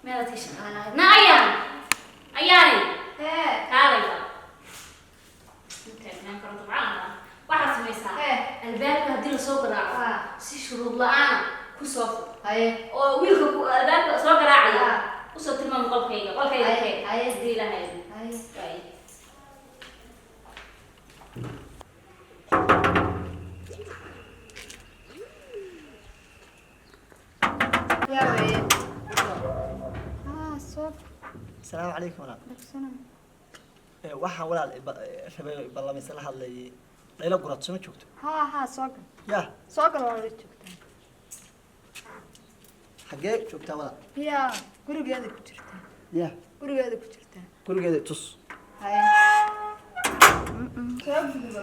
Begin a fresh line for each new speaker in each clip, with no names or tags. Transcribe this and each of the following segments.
Meeladkii shaqaalahayd na ayaan ayaanay.
Hee.
Kaalayba intaan koronto macaan waxaad samaysaa.
Hee.
Albaabka haddii lasoo garaaco, si shuruud la-aan kusoo fur.
Haye.
Oo wiilka albaabka soo garaacaya usoo tilmaamo qolkayga, qolkayga.
Haye,
kee
haye.
Hadii ilaahay.
Haye.
Waay.
Yaa weeye? Soo.
Asalaamu calaykum, walaal.
Dhagsanaa.
Waxaan walaal rabay oo iballamaysa la hadlayay Dhaylo Gurad, soo ma joogto?
Haa, soo gal.
Ya.
Soo gal, waa la joogtaa.
Xaggee joogtaa, walaal?
Yaa, gurigeeda ku jirtaa.
Ya.
Gurigeeda ku jirtaa.
Gurigeeda tus.
Haye. Soo guduba.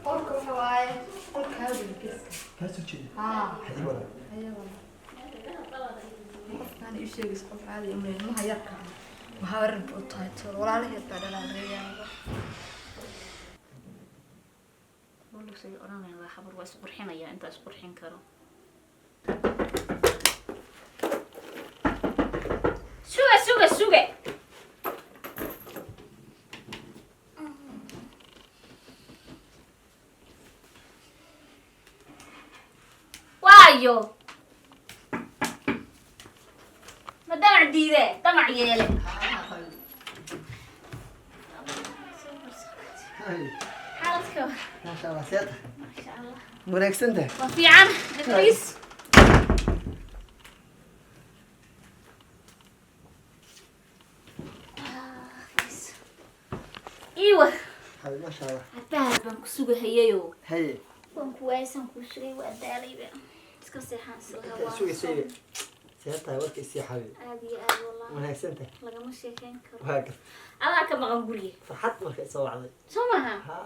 Qolka waxa waaye qolka hawga geeska.
Kaa soo jeeda?
Haa.
Haye, walaal.
Haye, walaal. Qofkaan ii sheegaysa qof caadi uma ilmaha yarka ah. Maxaa warar u tahay tol walaalaheed baa dhalaa laga yaaba.
Booliska ay oranayaan waa xabar, waa isqurxinaya intaa isqurxin karo. Suga, suga, suga. Waayo ma damac diide, damac yeele. Xaaladka?
Maasha Allah, see tahay?
Maasha Allah.
Wanaagsan tahay?
Waa fiican, please. Iwa.
Haye, maasha Allah.
Cabaar baan ku sugahayayo.
Haye.
Waan ku waaysan kuu sugay, waa daalayba, iska seexaan islaha waa.
Sugaysaybe, see tahay warka isii, xabiib?
Aad iyo aad, wallahi.
Wanaagsan tahay?
Lagama sheekeyn karo.
Waa garta.
Adaa ka maqan guriga.
Farxad marka isoo wacday.
Soo maaha?
Ha,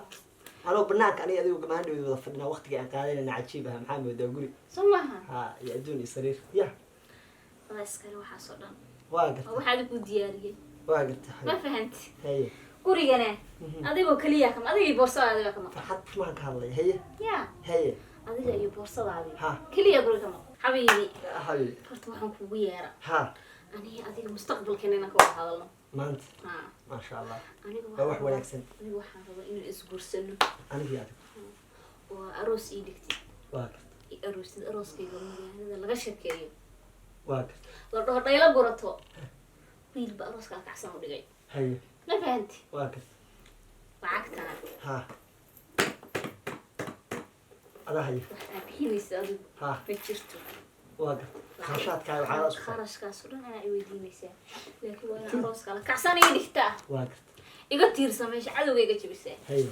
anoo banaanka aniga adigu gamaandhawda wada fadhinaa, waqtiga aan qaadanayna cajiib ah. Maxaa moodaa guri?
Soo maaha?
Ha, iyo adduun iyo sariir ya.
Adaa iskale waxaasoo dhan.
Waa
waa
garta.
Waxaa adigu diyaariyey.
Waa garta.
Ma
Xabiib.
fahanti?
Haye.
Gurigana adigoo keliya kama, adiga iyo boorsadaadi baa ka maqan.
Farxad maan ka hadlay, haye.
Ya.
Haye.
Adiga iyo boorsadaadi keliya guriga ka maqan, xabiibi.
Xabiib.
Horta waxaan kugu yeera aniga adiga mustaqbalkeena inaan ka wada hadalno.
Maanta?
Ha.
Maasha Allah.
Aniga
waa wax
waxaan
wanaagsan.
Aniga waxaan rabaa inuu isguursano.
Anigii adigu?
Oo aroos ii dhigtid.
Waa garta.
I aroosid, arooskayga magaalada laga sheekeeyo.
Waa garta.
La dhaho Dhaylo Gurato wiilba arooskaa kacsan u dhigay.
Haye.
Ma fahanti?
Waa garta.
Lacagtana
Adaa haya.
Wax aad bixinaysa adigu ma jirto.
Waa garta, kharashaadkaaga waxaa isku
Kharashkaas oo dhan anaa i weydiinaysaa, laakiin waa inaa arooska la kacsan ii dhigtaa.
Waa garta.
Iga tiirsa meesha cadowga iga jebisee.
Haye.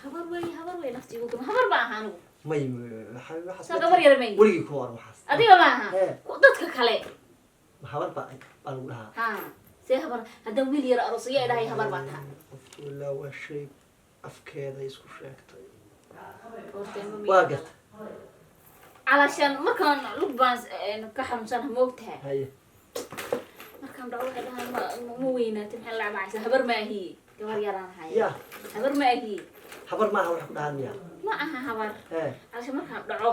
Habar wey, habar wey, nafti igu gama, habar ma aha anigu.
May, waxaas
Soo gabar yar may.
Weligii kuma oran waxaas.
Adiga ma aha.
Hee.
Dadka kale.
Habar baa lagu dhahaa.
Ha, see habar haddaan wiil yar aroos ayaa idhahay habar baa taha.
Qoftu ilaa waa shay afkeeda isku sheegtay.
Horta ma
Waa garta.
Calaashaan markaan lug baan ka xanuunsanaha, moogtaha.
Haye.
Markaan dhaco waxay dhahaan ma weynaatay, maxay la dhacaysaa, habar ma ahiye, gabar yaraan haya.
Ya.
Habar ma ahiye.
Habar maaha wax ku dhahaan miya?
Ma aha habar.
Hee.
Calaashaan markaan dhaco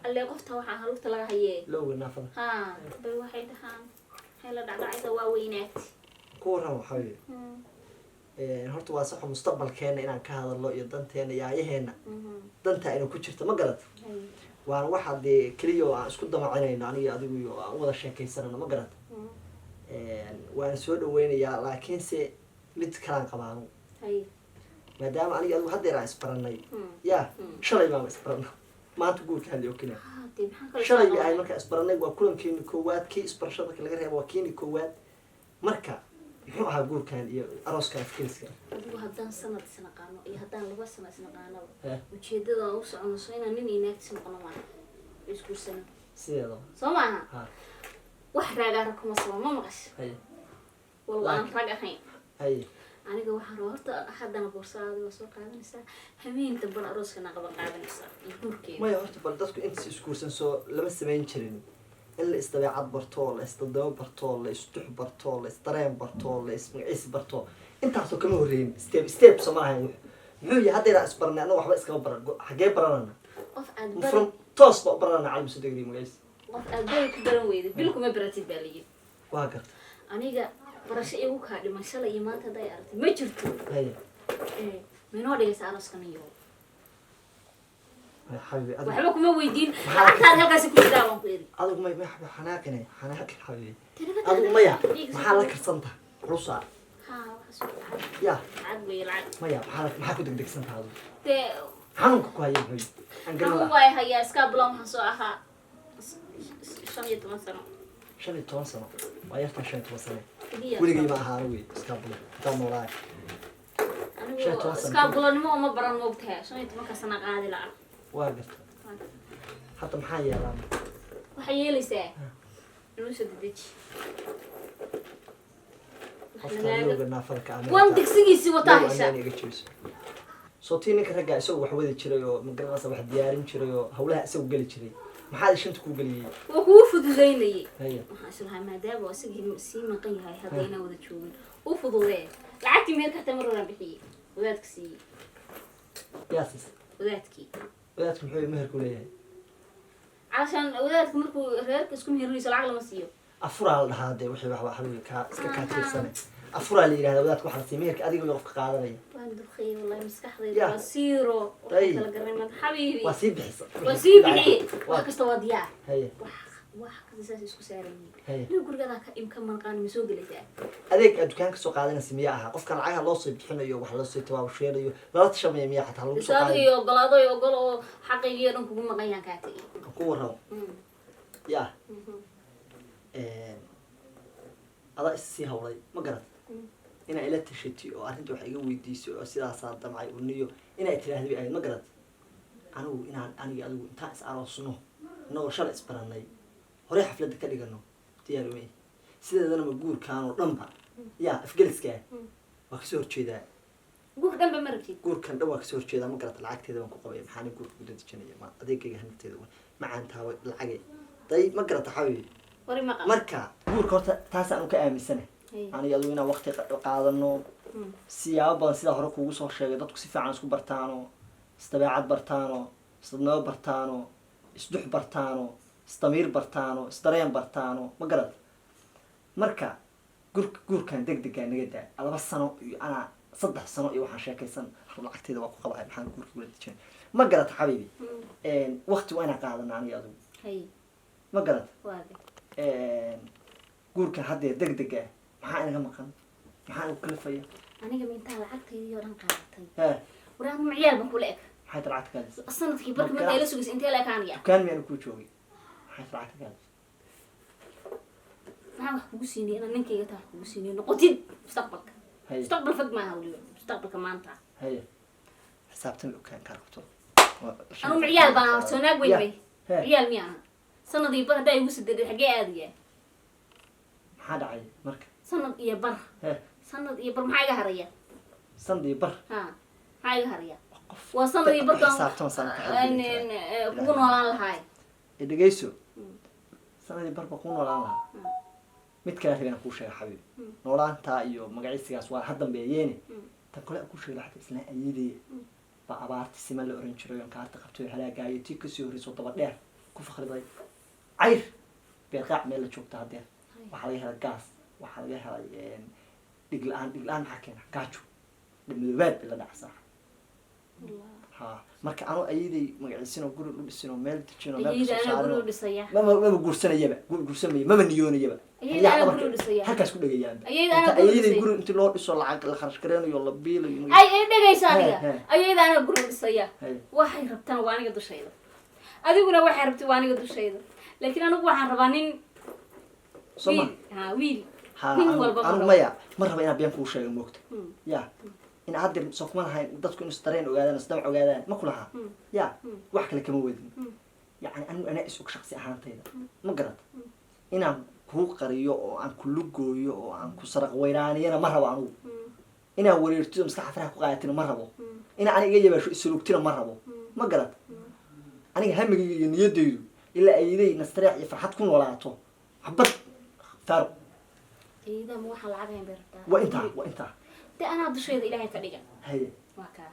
alle qofta waxaa lugta laga hayee.
Lowga naafada.
Ha, bay waxay dhahaan maxay la dhacdhacaysaa, waa weynaatay.
Ku warran waxaa weeye, horta waa saxo mustaqbalkeena inaan ka hadalno iyo danteena iyo aayaheena. Danta ayna ku jirta, ma garat? Waana waxa dee keliya oo aan isku damacinayno aniga adigu iyo aan wada sheekaysanano, ma garat? Waan soo dhaweynayaa, laakiinse mid kalaan qabaano. Maadaama aniga adigu haddeer aan isbaranay, ya shalay baama isbarana, maanta guurka hadli okina.
Ha, dee maxaa kale?
Shalay
soo
ahay
qabanay?
Markaa isbaranay waa kulankeeni koowaad, kii isbarashada marka laga reebo waa kiini koowaad. Marka muxuu ahaa guurkan iyo arooskan afkeliska?
Adigu haddaan sanad isnaqaano iyo haddaan 2 sano isnaqaanaba, ujeedada aan u socono soo inaan nin iyo naagtis noqono maaha, isguursano?
Sideedaba.
Soo maaha?
Ha.
Wax raagaara kuma sabo, ma maqash?
Haye.
Wal aan rag ahayn.
Haye.
Aniga waxaan rabaa horta haddana boorsadaada waa soo qaadanaysaa, habeen dambana arooskana qaban qaadanaysaa iyo guurkeeda.
Maya, horta bal dadku intas isguursan soo lama samayn jirin in la isdabeecad barto, la isdadabo barto, la isdux barto, la isdareen barto, la ismagaciis barto? Intaasoo kama horreyin, step step soo ma ahayn. Muxuu yahay hadda inaan isbaranay annaga waxba iskama baran, xaggee baranana?
Qof aad bari
From Toos ba u baranana cali musadegri magaciisa.
Qof aad beri ku baran weyday bil kuma baratid baa layidhi.
Waa garta.
Aniga barasho igu kaa dhiman shalay iyo maanta hadday aragtay ma jirto.
Haye.
Minoo dhigaysa arooskan iyo
Maya xabiibi, adigu
waxba kuma weydiin.
Maxaa-
Lacagtaada halkaasi ku jiraa waan ku iri.
Adigu may xanaaqine, xanaaqin xabiibi. Adigu maya, maxaa la karsantaha culusaa?
Ha, waxa soo lacag.
Ya.
Lacag wey, lacag.
Maya, maxaa ku degdegsantaha adigu?
Dee
Xanuunka ku haya muxuu aan garan
xanuun
lahaa.
waay hayaa iska bulan, waxaan soo ahaa 15 sano.
15 sano waa yartan, 15 sano.
Keliya.
Weligay ma ahaan wey iskaabula intaan noolaay.
Anigu
15 sano.
Iskaabulanimo uma baran, moogtahay, 15-ka sana qaadi la'a.
Waa garta. Hadda maxaa yeelaa?
Waxay yeelaysaa inuu soo dedeji.
Qofka looga naafada ka
Wan digsigiisii wataa hesha.
Iga jebiso. Soo tii ninka raggaa isagu wax wadi jiray oo magaranaysa wax diyaarin jiray oo hawlaha isagu geli jiray, maxaad shanta kuu geliyey?
Waa kugu fududaynayay.
Haya.
Waxaan islahaa maadaama uu isagii sii maqan yahay hadda inaan wada joogin u fududee. Lacagtii meherka hataa mar horaan bixiyey, wadaadka siiyey.
Yaasis?
Wadaadkii.
Wadaadku muxuu meherku leeyahay?
Calashaan wadaadka markuu reerka isku meherinayso lacag lama siiyo.
Afuraa la dhahaa dee, wixii wax xabiibi kaa iska kaa tiirsane afuraa la yidhahdaa. Wadaadka waxa la siiya meherka adiga iyo qofka qaadanaya.
Waan durqiyey wallahi, maskaxdayda
Ya.
waa zero.
Ay.
Waxaan kala garanay maanta xabiibi.
Waa sii bixisa.
Waa sii bixiyey, wax kasta waa diyaar.
Haye.
Wax kasta saas isku saaran yihiin.
Haye.
Nin gurigadaa ka imka manqaan ma soo gelaysaa?
Adeeg aad dukaanka soo qaadanaysa miyaa ahaa? Qofkan lacagaha loo soo bixinayo, wax loo soo tabaabusheerayo, lala tashamaya miyaa xataa lagu soo
Isaadii
qaadayo?
Ogolaado ogol oo xaqaygii oo dhan kugu maqan yaan kaa tegey.
Aan ku warramo. Ya, adaa is sii hawlay ma garat inaa ila tashatay oo arrinta wax iga weydiisay oo sidaasaa damcay uniyo inaa tiraahda bay ahayd, ma garat? Anigu inaan aniga adigu intaan is aroosno, innagoo shalay isbarannay, horey xafladda ka dhigano, diyaar uma ihi. Sideedana ma guurkaan oo dhanba yaa afgeliskaa waa kasoo horjeedaa.
Guur dhanba ma rabtid?
Guurkan dhan waa kasoo horjeedaa, ma garata? Lacagteeda baan ku qabaya, maxaana guurka ku dadejinaya? Ma adeegayga hanafteeda macaantaaba lacagay day, ma garata xabiibi?
Wari maqan.
Marka guurka horta taas aanu ka aaminsana. Aniga adigu inaan waqti qaadano, siyaabo badan sidaa hore kuugu soo sheegay, dadku si fiican isku bartaano, isdabeecad bartaano, isdadnimo bartaano, isdux bartaano, isdamiir bartaano, isdareen bartaano, ma garat? Marka guurkan deg degaa naga daa. 2 sano iyo anaa 3 sano iyo waxaan sheekaysan lacagteeda waa ku qabahay, maxaan guurka kula dejinay, ma garata xabiibi? Waqti waa inaan qaadana aniga adigu. Ma garat?
Waa garta.
Guurkan haddee deg deg ah maxaa inaga maqan? Maxaa inagu kalifaya?
Aniga ma intaa lacagtaydii oo dhan qaadatay?
He.
Waraaq ma ciyaal baan kula eg?
Maxay ta lacagta kaadaysa?
Sanadkii barka marka ila sugaysa intee la ekaanaya?
Dukaan miyaanu kuu joogay? Maxay ta lacagta kaadaysa?
Maxaan wax kugu siinay inaan ninkayga taa wax kugu siinay noqotid mustaqbalka?
Haye.
Mustaqbal fog maaha weliba, mustaqbalka maanta.
Haye, xisaabtan okaan kaa qabto.
Anu ciyaal baan horta soo naag weyn
Ya.
may.
He.
Ciyaal miya aha? Sanad iyo bar haddaa igu sideedad xaggee aadaya?
Maxaa dhacay marka?
Sanad iyo bar.
He.
Sanad iyo bar maxaa iga haraya?
Sanad iyo bar.
Ha, maxaa iga haraya?
Qof
Waa sanad iyo barkaan
xisaabtan sanadka
kugu noolaan lahaay.
Ee, dhegeyso, sanadii bar baa kuu noolaan lahaa. Mid kale rabin aan kuu sheega xabiib, noolaantaa iyo magaciisigaas waa ha dambeeyeene. Tan kale aan kuu sheega, lacagta islaan ayeedaya baa abaarti sima la oran jiray oon kaarta qabtay oo halaagaayo, tii kasii horreysoo daba dheer ku fakriday, cayr beerqaac meel la joogta haddeer. Waxaa laga helay gaas, waxaa laga helay dhig la-aan. Dhig la-aan maxaa keena? Gaajo, madoobaad bay la dhacsaa. Ha, marka anoo ayaday magaciisinoo guri u dhisinoo meel dejinoo meel
Ayayda
kasoo
anaa guri
saarinoo
u dhisaya.
Maba guursanayaba, guursamaya, maba niyoonayaba.
Ayayda
Ayaa
anaa
dhabarka
guri u dhisaya.
halkaas ku dhegayaanba.
Ayayda
Inta
anaa guri u
ayaday
dhisaya.
guri inti loo dhiso, lacag la kharash gareynayo, la biilayo.
Ay dhegayso aniga.
He, he.
Ayayda anaa guri u dhisaya.
Haye.
Waxay rabtaan waa aniga dushayda, adiguna waxay rabtay waa aniga dushayda, laakiin anigu waxaan rabaa nin
Soo ma
wiil, ha, wiil.
Ha.
Nin
Anigu
walba ma
anigu
rabo.
Maya, ma raba inaan been kuu sheego, moogta? Ya, in haddeer soo kuma lahayn dadku inu isdareen ogaadaan, isdamac ogaadaan, ma kulahaa? Ya, wax kale kama wadin. Yacni anigu anaa is og shaqsi ahaantayda, ma garata? Inaan kuu qariyo oo aan kulu gooyo oo aan ku saraq weyraaniyana ma rabo anigu. Inaan wareertido, maskaxda faraha ku qaadatina ma rabo. Inaan aniga iga yabaasho isulugtina ma rabo, ma garata? Aniga hamigayga iyo niyaddaydu ilaa ayday nastareex iyo farxad ku noolaato, xabad faaruq.
Ayayda ma waxaan lacag hayn bay rabtaa?
Waa intaa, waa intaa.
De anaa dushayda ilaahay ka dhiga.
Haye.
Waa kaa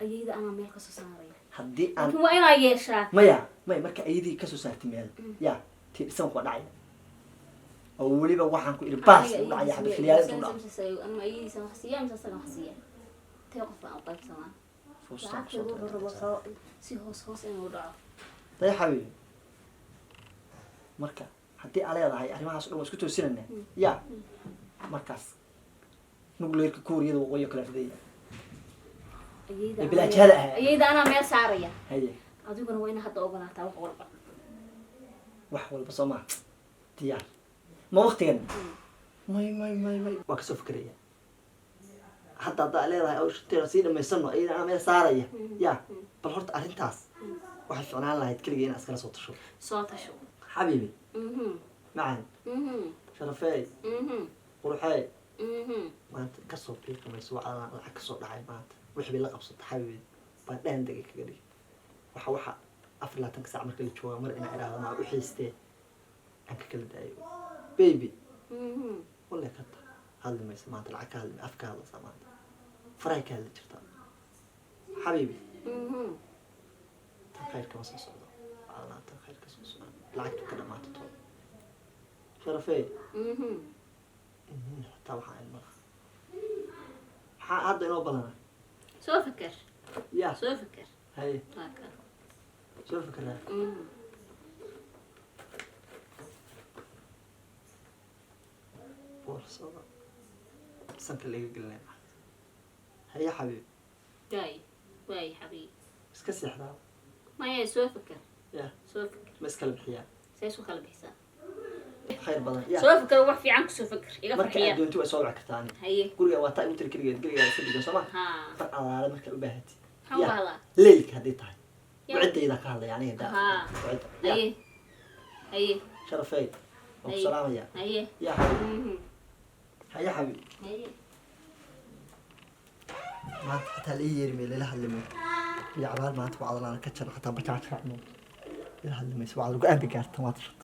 Ayayda anaa meel kasoo saaraya.
Haddii aan
Laakiin waa inaa yeeshaa.
Maya, maya, marka ayadii kasoo saartay meel ya tii dhisan waa dhacaya, oo weliba waxaan ku idhi baas u dhacaya, xabad keliyaal intuu dhaco.
Ama ayadiisa wax siiya mise asaga wax siiya, tee qof baan u qaybsamaa?
Fuustaan
Lacagta
kusoo
wuxuu rabo
tuurtay.
Si hoos hoos inuu dhaco.
Daya xabiibi, marka haddii aa leedahay arrimahaas o dhan waa isku toosinayna ya, markaas nuclearka Kuuriyada Waqooyi oo kala ridaya.
Ayayda
Ee,
anaa
bilaajada ahaa.
Ayayda anaa meel saaraya.
Haye.
Adiguna waa inaa hadda ogolaataa wax walba.
Wax walba soo maha? Diyaar ma waktigan? May, may, may, may, waa kasoo fikeraya hadda. Haddaa leedahay awshateena sii dhamaysano, iyada anaa meel saaraya ya, bal horta arrintaas waxay ficnaan lahayd keligii inaa iskala soo tasho.
Soo tasho.
Xabiibi macaan, sharafeey, quruxeey. Maanta kasoo biiqi mayso wacdana lacag kasoo dhacay maanta. Wixii bay la qabsata xabiibi baan dhaan degay kaga dhigi. Waxa 24-ka saac marka la jooga mar inaa idhaahdo maa u xiistee aan ka kala daayo, baby. Walle ka ta hadli mayso maanta, lacag ka hadli, af ka hadlaysaa maanta, farahay ka hadli jirtaa xabiibi. Tan khayr kama soo socdo wacdana, tan khayr ka soo socdo lacagtu ka dhamaato too, sharafee. Xitaa waxaa in malaha maxaa hadda inoo balana?
Soo fikir.
Ya.
Soo fikir.
Haye.
Waa kan.
Soo fikiraa. Boorsada sanka laga gelinaya maxaa? Haye xabiib.
Waay waay xabiib.
Iska seexdaa.
Maya, soo fikir.
Ya.
Soo fikir.
Ma iskala bixiyaa?
See isu kala bixisaa?
Khayr badan ya.
Soo fikir, wax fiican kusoo fikir, iga
Marka
farxiya.
aad doonti waa soo wici kartaa ani.
Haye.
Guriga waa taa igu tiri keligeed, gurigaa iska degan soo ma?
Haa.
Far alaale markaa u baahatid.
Maxaan u
Ya.
baahdaa?
Leylka haddii tahay.
Ya.
Wacidayda ka hadlaya aniga daa.
Haa.
Wacida ya.
Haye haye.
Sharafey, waan ku
Haye.
salaamaya.
Haye.
Ya xabiib. Haye xabiib.
Haye.
Maanta xataa la ii yeeri may, lala hadli may iyo cabaal. Maanta wacdalaana ka jaro, xataa bajaaj raacmo, lala hadli mayso. Wacdal go-aan bay gaartan, waa tashatay.